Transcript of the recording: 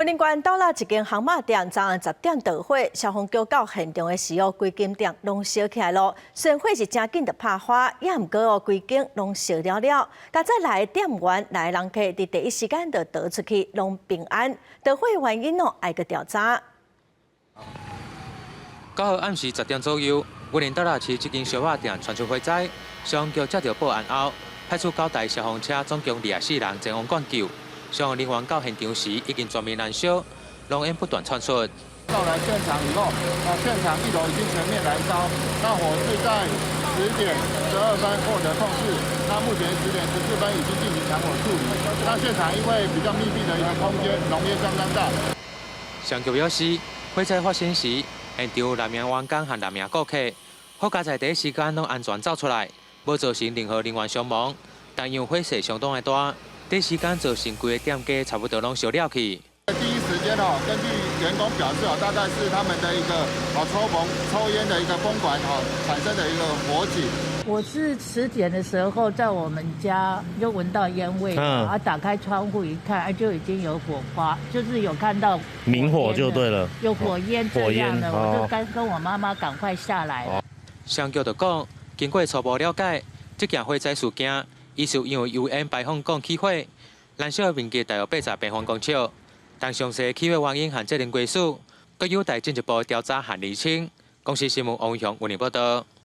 雲林縣斗六一間烘肉店，昨暗10點著火，消防局到現場的時候，規間店攏燒起來囉。雖然火是誠緊就拍花，也毋過哦，規間攏燒了了。佳哉來的店員、來的人客，佇第一時間就逃出去，攏平安。著火的原因哦，愛閣調查。9號暗時10點左右，雲林斗六市這間燒肉店傳出火災，消防局接到報案後，派出九台消防車，總共24人前往灌救。消防人員到現場時，已經全面燃燒，濃煙不斷竄出。到來現場以後，啊，現場一樓已經全面燃燒，那火勢在10點12分獲得控制。那目前10點14分已經進行搶火處理。那現場因為比較密閉的一個空間，濃煙相當大。消防局表示，火災發生時，現場有六名員工和六名顧客，好佳哉第一時間攏安全走出來，無造成任何人員傷亡。但因為火勢相當的大，第一時間造成規个店家差不多攏燒了去。第一時間哦，根據員工表示哦，大概是他們的一個哦抽風抽煙的一個風管哦產生的一個火警。我是10點的時候在我們家就聞到煙味，啊，打開窗戶一看，啊，就已經有火花，就是有看到明火就對了，有火焰這樣的，我就跟我媽媽趕快下來。消防局就講，經過初步了解，這件火災事件，伊是因為油煙排放管起火，燃燒的面積大約80平方公尺，但詳細起火原因和責任歸屬，閣有待進一步調查和釐清。公視新聞王偉雄，雲林報道。